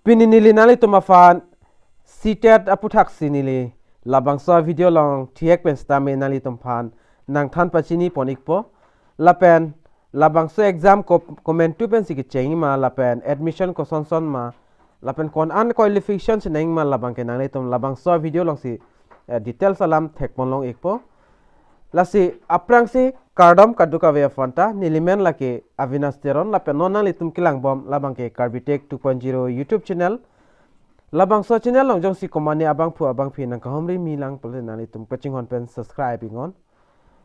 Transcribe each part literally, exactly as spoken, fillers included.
Pini neli nanglitum aphan CTET aputhaksi neli labangso video along thihek pen sitame nanglitum aphan nangthan pachini pon ikpo. Lapen labangso exam ko komantu pensi kecheng ma, lapen admission kosonson ma, lapen ko-an qualification si nangma, labangke nanglitum labangso video alongsi, eh, details alam thekpon long ikpo. Lasi aphrangsi kardom kadokave aphanta, neli men lake Avinash Teron, lapen non nanglitum kelangbom labangke Karbi Tech two point zero YouTube channel. Labangso channel along jongsi komane abangphu abangphi nangkahumri milang pulote nanglitum kachinghon pen subscribe iknon.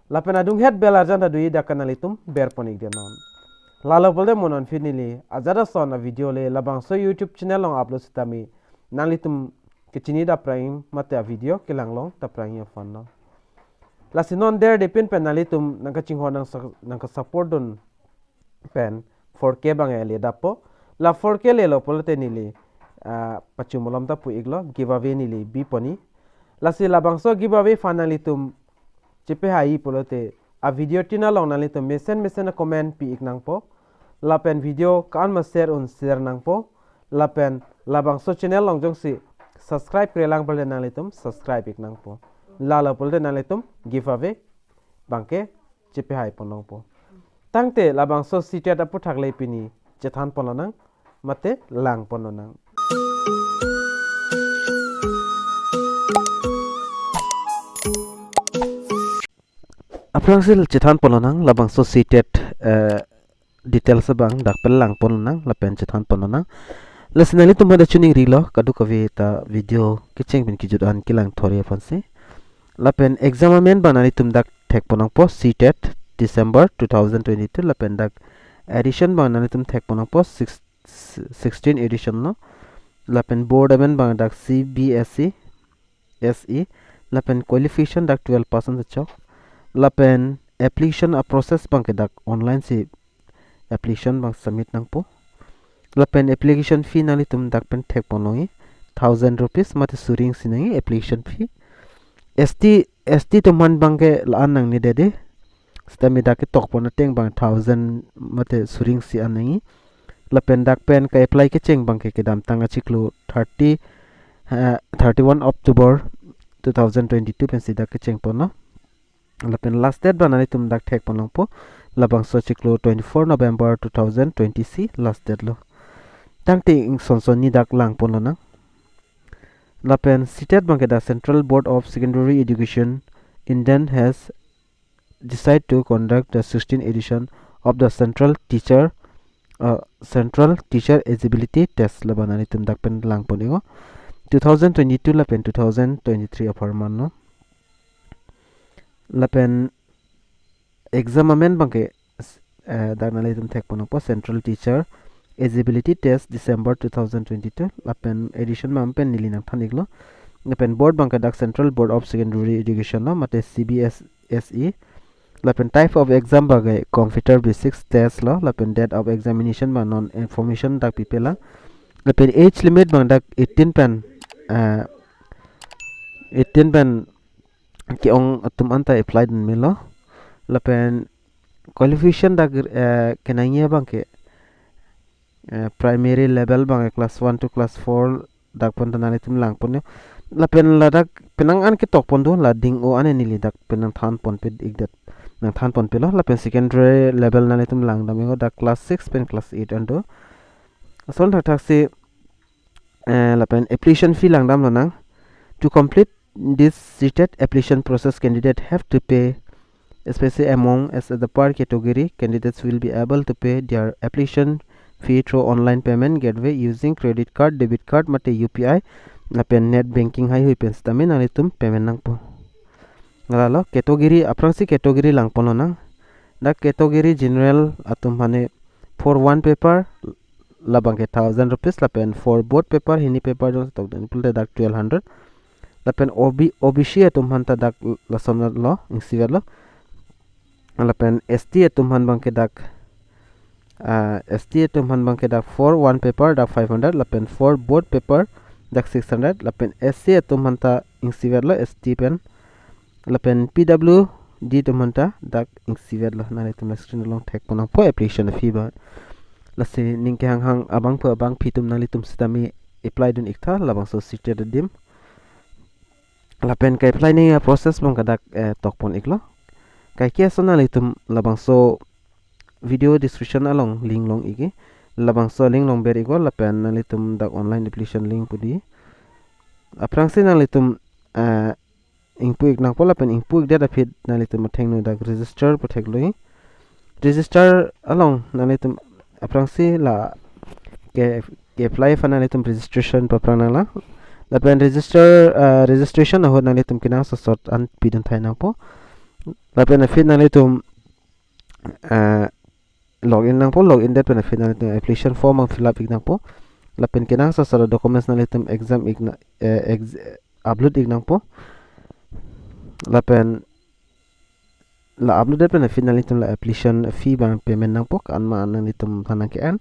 Lapen adunghet bell arjan ta do-i, dak ke nanglitum berpon ikdetnon. Lalo pulote mo non pini neli ajat ason avideo le labangso YouTube channel along upload sitame nanglitum kechini daprang mate avideo kelang long daprang aphan lo. Lasi non derdepin pen nanglitum nangkachinghon nang sa-, nangkasupport dun pen four K abang ele dapo. La four K lelo pulote neli, ah, pachumolom ta pu iklo, giveaway neli bipon ni. Lasi labangso giveaway aphan nanglitum chepehai pulote avideo tin along nanglitum mesen mesen acomment pi ik nangpo. Lapen video ko-an ma share un share nangpo. Lapen labangso channel along jongsi subscribe krelang pulote nanglitum subscribe ik nangpo. Lalo pulote nanglitum giveaway abangke chepehai pon longpo. Tangte labangso CTET aputhak le pini chethan pon lonang mate lang pon lonang. Aphrangsi chethan pon lonang labangso CTET, eh, details abang dak pen lang pon lonang lapen chethan pon lonang. Lasi nanglitum pada chuning rilo kadokave ta video kecheng pen kejut an kelang thori aphansi. Lapen exam amen abang nanglitum dak thekpon nangpo, CTET December two thousand twenty-two, lapen dak edition abang nanglitum thekpon nangpo six, sixteen edition lo. Lapen board amen abang dak CBSE, SE, lapen qualification dak twelve pass an chok. Lapen application a process abangke dak online si application abang submit nangpo. Lapen application fee nanglitum dak pen thekpon longji, thousand rupees mate suri isi nangji application fee. ST, ST atum aphan abangke la-an nangne dede. Sitame dak ketokpon ateng abang thousand mate suri isi an nangji. Lapen dak pen ke-apply kecheng abangke kedamtang achiklo thirty, eh, thirty-one October two thousand twenty-two pensi dak kecheng ponlo. Lapen last date abang nanglitum dak thekpon longpo, labangso achiklo twenty-four November two thousand twenty si last date lo. Tangte ingson son ni dak lang pon lonang. Lapen CTET abangke dak Central Board of Secondary Education, Indian, has decided to conduct the sixteenth edition of the Central Teacher, uh, Central Teacher Eligibility Test, la abang nanglitum dak pen lang pon iknon. Two thousand twenty-two lapen two thousand twenty-three apharman lo. Lapen exam amen abangke, eh, dak nanglitum thekpon nangpo, Central Teacher Eligibility Test December two thousand twenty-two, lapen edition amen pen neli nangthan iklo. Lapen board abangke dak Central Board of Secondary Education lo mate CBSE. Lapen type of exam abangke computer basics test lo, lapen date of examination abang non information dak pipe lang. Lapen age limit abang dak eighteen pen, eh, eighteen pen ke-ong atum anta apply dun melo. Lapen qualification dak, eh, kenangji abangke, eh, primary level abangke class one to class four dak pen ta nanglitum lang ponlo. Lapen ladak penang an ketokpon do, la ding-o an neli dak pen nangthan ponpe ikdet, nangthan ponpelo. Lapen secondary level nanglitum lang dam iknon, dak class six pen class eight an do. Lason thakthak si, eh, lapen application fee lang dam lonang. To complete this CTET application process, candidate have to pay, especially among as the per category, candidates will be able to pay their application fee through online payment gateway using credit card, debit card mate U P I, lapen net banking haihui pen sitame nanglitum payment nangpo. Lalo category, aphrangsi category lang pon lonang. Dak category general atum aphan four one paper, la abangke thousand rupees, lapen four board paper, hini paper jongsi tokdun pulote dak twelve hundred. Lapen OB, OBC atum aphan ta dak lason lo, ingsivet lo. Lapen ST atum aphan abangke dak, ah, ST atum aphan abangke dak four one paper dak five hundred, lapen four board paper dak six hundred, lapen SC atum aphan ta ingsivet lo, ST pen. Lapen PWD atum aphan ta dak ingsivet lo, nanglitum la screen along thekpon nangpo application fee abang. Lasi ning kehanghang abangphu abangphi atum nanglitum sitame apply dun iktha labangso seated adim. Lapen ke-apply nangji a-process abang ke dak, eh, tokpon iklo. Kaike ason nanglitum labangso video description along link long ikji. Labangso link along ber iknon lapen nanglitum dak online application link pu dei. Aphrangsi nanglitum, eh, ingpu ik nangpo lapen ingpu ikdet aphi nanglitum athengno dak register pu theklongji. Register along nanglitum aphrangsi la ke, ke-apply aphan nanglitum registration paphrang nanglang. Lapen register, eh, registration ahut nanglitum kenangsot sot an pidun thai nangpo. Lapen aphi nanglitum, eh, login nangpo, login det pen aphi nanglitum application form ang fill up ik nangpo. Lapen kenangsot sot a-documents nanglitum exam ik na, eh, ex-, upload ik nangpo. Lapen la upload det pen aphi nanglitum la application fee abang payment nangpo, ko-an ma nanglitum aphan nangke-en.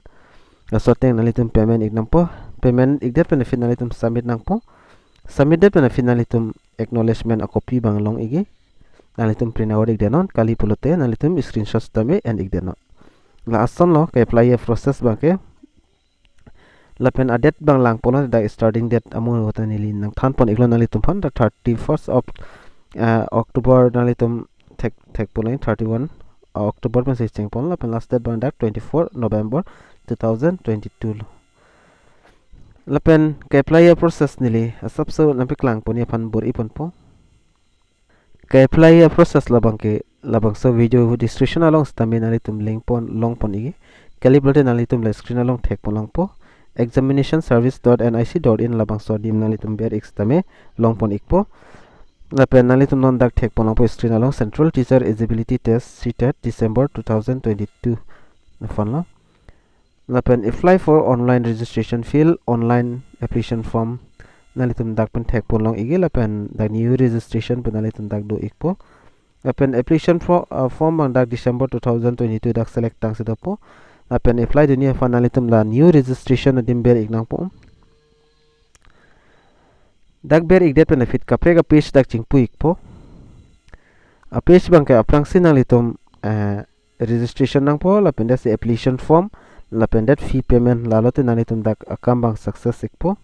Laso ateng nanglitum payment ik nangpo. Payment ikdet pen aphi nanglitum submit nangpo. Submit det pen aphi nanglitum acknowledgement a-copy abang long ikji. Nanglitum print out ikdet non, kali pulote nanglitum screenshot tame en ikdet non. La asonlo ke-apply a-process abang ke. Lapen a-date abang langponlo, dak starting date amu ahut neli nangthanpon iklo nanglitum aphan, dak thirty-first of, eh, October nanglitum thek, thekponlo, thirty-one October pensi chengpon, lapen last date abang dak twenty-four November two thousand twenty-two lo. Lapen ke-apply a-process neli asapso nangpaklangponji aphan bor-iponpo. Ke-apply a-process labang ke labangso video description along sitame nanglitum link pon longpon ikji. Kali pulote nanglitum la screen along thekpon longpo. Examination service dot N I C dot in labangso adim nanglitum ber ik sitame longpon ikpo. Lapen nanglitum non dak thekpon longpo screen along, Central Teacher Eligibility Test, CTET, December two thousand twenty-two. Nangphan lo. Lapen apply for online registration, fill online application form. Nanglitum dak pen thekpon long ikji lapen dak new registration pen nanglitum dak do ikpo. Lapen application fo-, uh, form abang dak December two thousand twenty-two dak select tangsi dopo. Lapen apply dunji aphan nanglitum la new registration adim ber ik nangpo. Dak ber ikdet pen aphi kaprek a-page dak chingpu ikpo. A-page abang ke aphrangsi nanglitum, eh, registration nangpo, lapen det si application form, lapen det fee payment, lalote nanglitum dak akam abang success ikpo.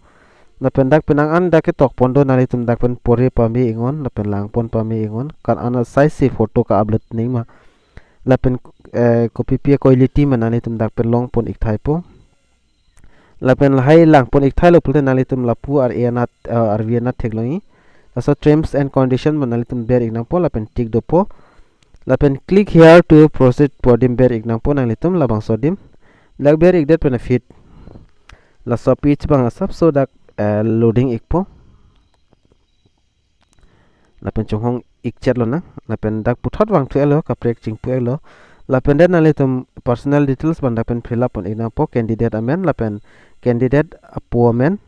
Lapen dak penang an dak ketokpon do, nanglitum dak pen pore pame iknon, lapen langpon pame iknon, ko-an asai si photo ka-upload nangji ma. Lapen, eh, kopi pi quality ma nanglitum dak pen longpon ik thaipo. Lapen lahai langpon ik thailo pulote nanglitum lapu ar-e anat, eh, arvi anat theklongji. Laso terms and condition abang nanglitum ber ik nangpo lapen tick dopo. Lapen click here to proceed pu adim ber ik nangpo nanglitum labangso adim. Dak ber ikdet pen aphi laso page abang asapso dak, eh, loading ikpo. Lapen chonghong ikchet lonang. Lapen dak puthot vangthu-etlo, kaprek chingpu-etlo. Lapen det nanglitum personal details abang dak pen fill up pon ik nangpo, candidate amen, lapen candidate apo amen,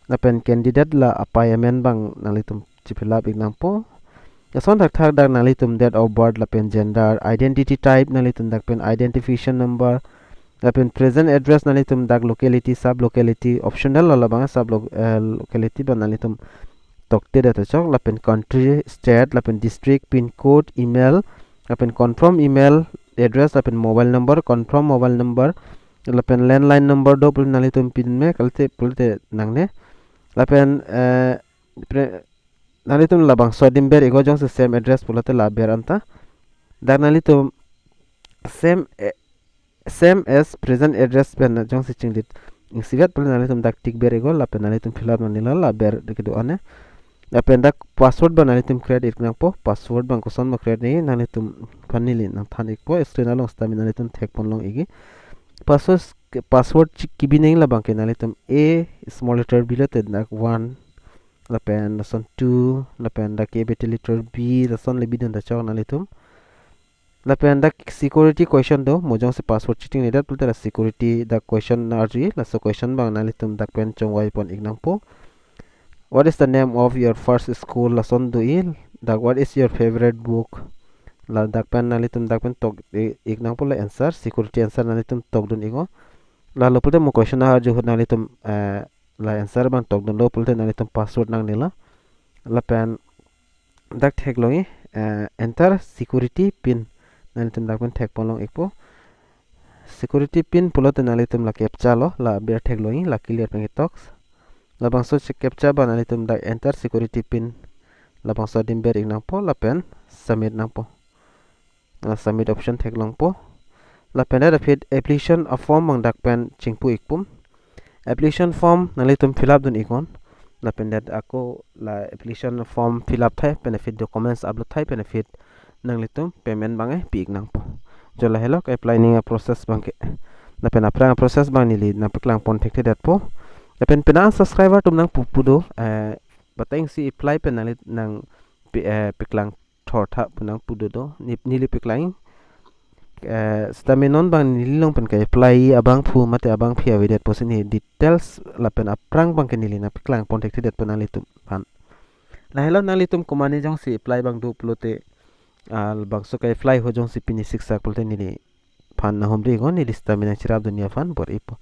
lapen candidate la apei amen abang nanglitum chi-fill up ik nangpo. Lason thakthak dak nanglitum date of birth, lapen gender, identity type, nanglitum dak pen identification number, lapen present address, nanglitum dak locality, sub locality, optional lo labang sub lo-, eh, locality abang nanglitum tokte det ta chok, lapen country, state, lapen district, pin code, email, lapen confirm email address, lapen mobile number, confirm mobile number, lapen landline number do pulote nanglitum pin me, kalite pulote nangne. Lapen, eh, pre-, nanglitum labangso adim ber iknon, jongsi same address pulote la ber anta. Dak nanglitum same, eh, same as present address pen jongsi chinglit ingsivet pulote nanglitum dak tick ber iknon, lapen nanglitum fill up nangnelo, la ber de kedo-an ne. Lapen dak password abang nanglitum create ik nangpo, password abang koson ma create nangji nanglitum aphan neli nangthan ikpo, screen along sitame nanglitum thekpon long ikji. Password, password chi-, kebi nangji labang ke nanglitum A small letter B lote dak one, lapen lason two, lapen dak capital letter B, lason le bidun ta chok nanglitum. Lapen dak security question do, mo jongsi password cheating nedat pulote la security dak question nang-arju, laso question abang nanglitum dak pen chongvai pon ik nangpo. What is the name of your first school? Lason do-i, dak what is your favorite book? La dak pen nanglitum dak pen tok i-, ik nangpo la answer, security answer nanglitum tokdun iknon. Lalo pulote mo question nang-arju ahut nanglitum, eh, la answer abang tokdunlo pulote nanglitum password nangnelo. Lapen dak theklongji, eh, enter security pin. Nanglitum dak pen thekpon long ikpo. Security pin pulote nanglitum la captcha lo, la ber theklongji, la clear pen ketok. Labangso si captcha abang nanglitum dak enter security pin labangso adim ber-ik nangpo lapen submit nangpo. Ah, submit option theklongpo. Lapen det aphi application a-form abang dak pen chingpu-ik pum. Application form nanglitum fill up dun-iknon. Lapen det ako la application form fill up thai pen aphi documents upload thai pen aphi nanglitum payment abang pi-ik nangpo. Jo lahelo ke-apply ning a-process abangke. Lapen aphrang a-process abang neli nangpaklang pon thekthedetpo. Lapen penang subscriber atum nangpu pu do, eh, bateng si apply pen nangli nang pi-, eh, paklang thortha pu nangpu do do. Ni-, neli paklang, eh, sitame non abang neli along pen ke-apply abangphu mate abangpi avedetpo si neli details lapen aphrang abangke neli nangpaklang pon thekthedetpo nanglitum aphan. Lahelo nanglitum komatne jongsi apply abang do pulote, ah, labangso ke-apply ho jongsi pini siksak pulote neliphan nanghumri-iknon, neli sitame nangcherap dun neli aphan bor-ipo.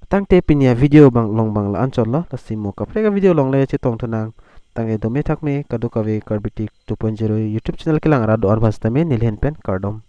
Tangte pini a-video abang along abang la-anchotlo, lasi mo kaprek a-video along le chetongthunang. Tangte dome thakme kadokave Karbi Tech two point zero YouTube channel kelang arat do-an aphan sitame neli ahin pen kardom.